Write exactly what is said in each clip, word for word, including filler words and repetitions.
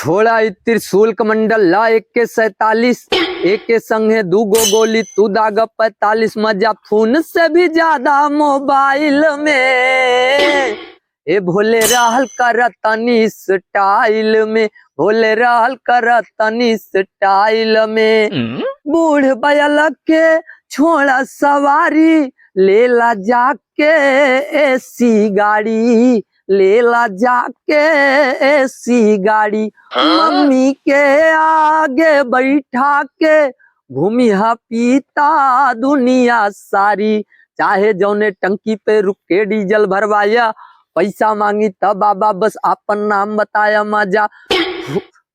घोड़ा ई त्रिशूल कमंडल ला एके सैंतालीस, एके संगे दूगो गोली तू दाग पैंतालीस। मजा फोन से भी ज्यादा मोबाइल में, ए भोले रहल कर तनी स्टाइल में, भोले रहल कर तनी स्टाइल में। हम्म। बूढ़ बयलक के छोड़ा सवारी, लेला जाके एसी गाड़ी, लेला जाके एसी गाड़ी। हाँ? मम्मी के आगे बैठा के घूमिहा पीता दुनिया सारी। चाहे जौने टंकी पे रुके डीजल भरवाया, पैसा मांगी त बाबा बस आपन नाम बताया। मजा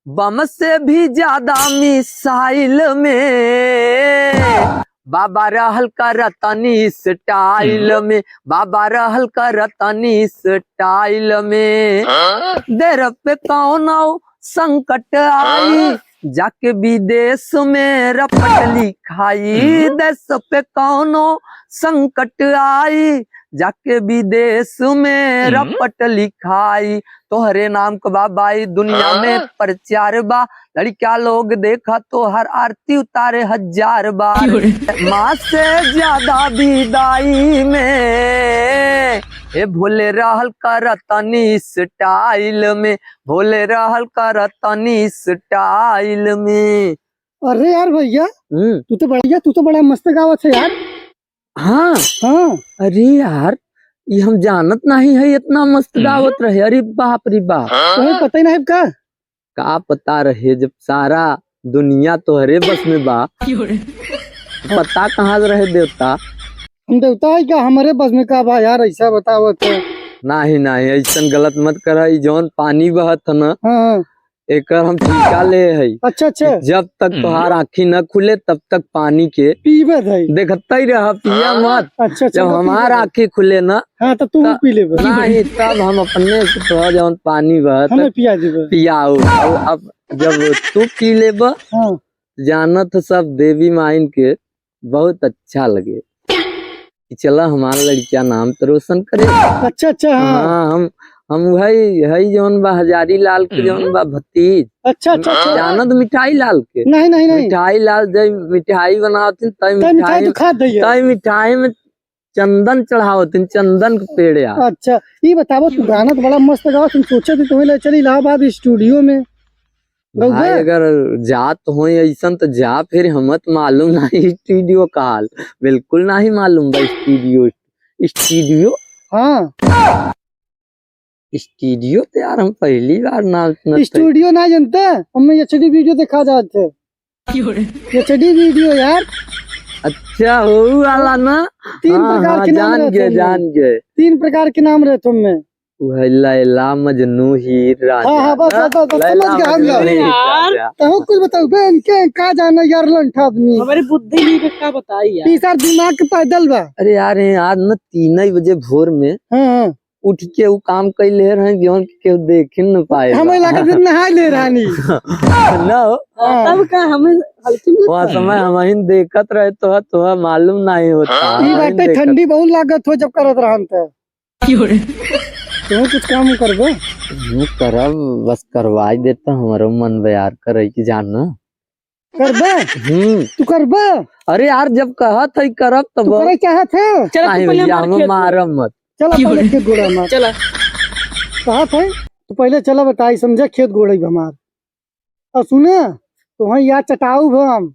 बम से भी ज्यादा मिसाइल में, बाबा रहल कर तनी स्टाइल हम्म। में, बाबा रहल कर तनी स्टाइल में। हाँ? देर पे कौनो संकट आई, हाँ? जाके विदेश में रपट लिखाई। हम्म। देश पे कौनो संकट आई, जाके विदेश में हम्म। रपट लिखाई। तोहरे नाम क बा बाई दुनिया में हाँ। प्रचार बा, लड़का लोग देखा तोहर आरती उतारे हजार बार। क्यों रे? माँ से ज्यादा विदाई में, ए भोले रहल कर तनी स्टाइल में, भोले रहल कर तनी स्टाइल में। अरे यार भैया, हम्म। तू तो बढ़िया, तू तो बड़ा मस्त गावत है यार। हाँ। हाँ। अरे यार, ये हम जानत नहीं है, इतना मस्त हम्म। गावत रहे। अरे बाप रे बाप। तुम्हें पता ही नहीं का? का पता रहे, जब सारा दुनिया तोहरे बस में बा, पता कहाँ से रहे देवता? हम देवता है क्या? हमारे बस में का बा यार, ऐसा बतावत है। नहीं, नहीं, ऐसन गलत मत करा। ई जौन पानी बहत है ना, हाँ, हाँ। एकर हम ठेका ले है। अच्छा, अच्छा। जब तक हम्म। तोहार आँखी न खुले, तब तक पानी के पीबे है। देखते ही रहा, पिया हाँ। मत। अच्छा, अच्छा, जब तो हमार पीबे है। आँखी खुले ना, हाँ, तो तू तब पी लेबे। नहीं, तब हम अपने से तोहर जौन पानी बहत हमें पिया देबे। पियाओ। अब, अब जब तू पी लेबे, हाँ। जानत ह सब देवी माइन के बहुत अच्छा लगे कि चला हमार लड़किया नाम तो रोशन करे। अच्छा, अच्छा, हाँ। हाँ, हम, हम वही, हई जौन बा हजारी लाल के जौन हम्म। बा भतीज। अच्छा, अच्छा, अच्छा। जानत मिठाई लाल के? नहीं, नहीं, नहीं। मिठाई लाल जय मिठाई बनावत हैं, तय तय मिठाई मिठाई तो खात है ये। तय मिठाई में चंदन चढ़ावत हैं, चंदन के पेड़ यार। अच्छा, ई बतावा, तू गाना तो बड़ा मस्त गावत, हम सोचे थे तुम्हें ले चली इलाहाबाद स्टूडियो में। गौबा? भाई, अगर जात होई ऐसन तो जा, फिर हमत मालूम नहीं स्टूडियो का हाल, बिल्कुल नहीं मालूम बा स्टूडियो। स्टूडियो? हाँ। स्टूडियो तो यार हम पहली बार नाम सुनत है। स्टूडियो ना जानते, हमें एचडी वीडियो दिखा जाते। एचडी वीडियो यार। अच्छा, हो वाला ना? तीन हाँ, प्रकार हाँ, के नाम जान रहते गए, हैं। जान गए। तीन प्रकार के नाम रहते हैं। वह लैला मजनू हीर राजा। हाँ, हाँ, बस, बस, बस, बस, लैला समझ गए हम मजनू लोग। हीर यार, राजा। तहु कुछ बताओ बे, इनके का जाना यार, लंठ आदमी। हमारी बुद्धि नहीं के का बताई यार। ई सार दिमाग के पैदल बा। अरे यार, ये आज न तीन ही बजे भोर में हाँ, हाँ। उठ के उ काम कइ ले रहे, जौन के केहू देख ही न पाए हम बा। इलाका से नहाए ले रहनी। न हो। हाँ। तब का हमें हल्की में वहाँ कर। समय हम ही देखत रहे, तो, तो मालूम नहीं होता। ई हम ही बाटे देखत। ठंडी बहुत लागत हो जब करत रहन त। क्यों रे? तू कुछ काम करबे? हम करब, बस करवाई देता, हमारो मन बयार करे कि जान ना। करबे? हम्म। तू करबे? अरे यार, जब कहत है करब तब। तू करे चाहत है? चला, तू नहीं पहले भैया, हमारे हम खेत मारब मत। चला, क्यों पहले रे? खेत गोड़ा हमार। चला। कहत है, तू पहले चला बताई समझा खेत गोड़ा ही हमार। और सुने, तोहई यार चटाऊ हम।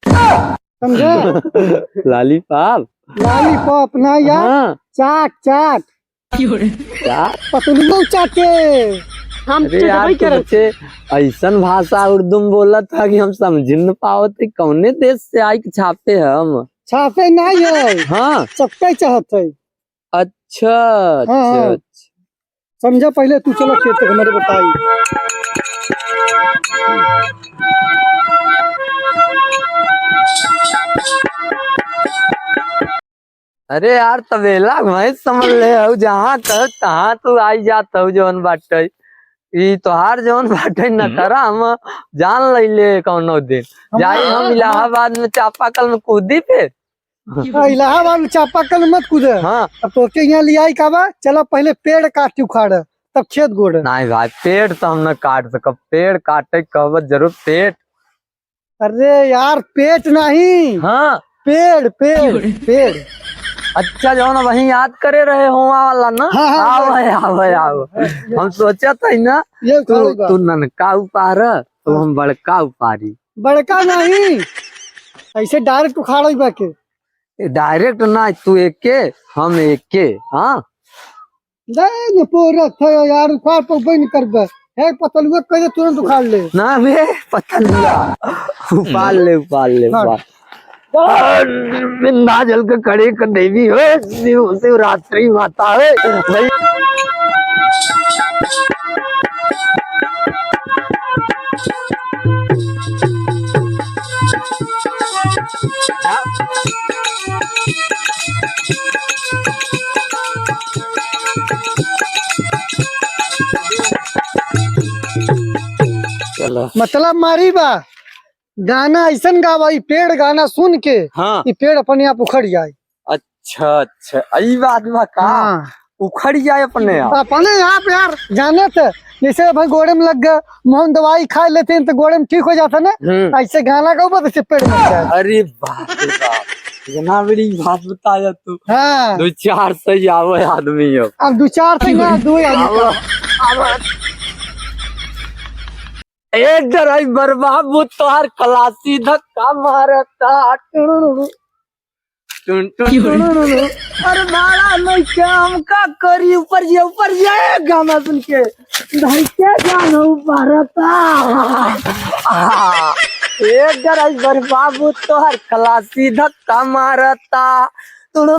समझे? लॉलीपॉप। लॉलीपॉप ना यार, हाँ। चाट, चाट। चाट? पतलुओ चाटे। हम अरे तो यार, वही तू करत बच्चे ऐसन भाषा उर्दू में बोलत है कि हम समझ न पावत है, कौने देश से आई के छापे हम? छापे नहीं है। हाँ। चपटे चाहत है। अच्छा, हाँ, अच्छा, हाँ। अच्छा। समझा, पहले तू चला खेत तक, हमारे बताई। अरे यार, तबेला भैंस समझ ले हऊ, जहाँ कह तहाँ तू आई जात हऊ, जौन बाटे। ई तोहार जौन बाटे हम्म। नखरा हम जान लैले कौनो दिन। हम जाई हम हाँ, इलाहाबाद में चापाकल में कूदी पे। हाँ, इलाहाबाद में चापाकल मत कूदे। हाँ। अब तोके यहाँ ले आई का बा? चला पहले पेड़ काट के उखाड़, सब खेत गोड़। नहीं भाई, पेड़ तो हम न काट सकब, पेड़ काटे कहब जरूर पेट। अरे यार, पेट नहीं। हाँ। पेड़, पेड़, पेड़। अच्छा, जौन वही याद करे रहे हो वाला ना? हाँ, हाँ, आवे, हाँ। आवे, आवे। हम सोचा था ना, ये तू, उखाड़ी बा। तू ननका उपार, तो हाँ। हम बड़का उपारी। बड़का नहीं, ऐसे direct उखाड़े बा के। Direct ना, तू एके, हम एके, हाँ। दे न पोरत है यार, उखाड़ पउबे न करबे। हे पतलुआ कहे तुरंत उखाड़ ले। ना बे, पतलुआ। उपाड़ ले, उपाड़ ले, हाँ। उपाड़। आ, बिंदा जल के कड़े क देवी हो, शिव, शिवरात्रि माता हो, भाई। चलो। मतलब मारी बा, गाना ऐसन गावा, ई पेड़ गाना सुन के हाँ। ई पेड़ अपने आप उखड़ जाए। अच्छा, अच्छा, ई बात बा का? हाँ। उखड़ जाए अपने आप? अपने आप यार, जाने थे, जैसे भाई गोड़े में लग गए, मोहन दवाई खा लेते हैं तो गोड़े में ठीक हो जाता ना, हम्म। ऐसे गाना गाओ, बस ऐसे पेड़ में जाए। अरे बाप रे बाप, इतना बड़ी बात बताया तू। हाँ। दो चार सौ आवे आदमी हो। अब दो चार सौ ना, दो आदमी आवे, का। आवे। ए ड्राइवर बाबू, तोहार खलासी धक्का मारता। टुन, टुन, टुन, टुन। अरे बाड़ा नहीं क्या, हम का करी? ऊपर जे, ऊपर जे, गाना सुन के। भाई क्या गाना ऊपर रहता? ए ड्राइवर बाबू, तोहार खलासी धक्का मारता।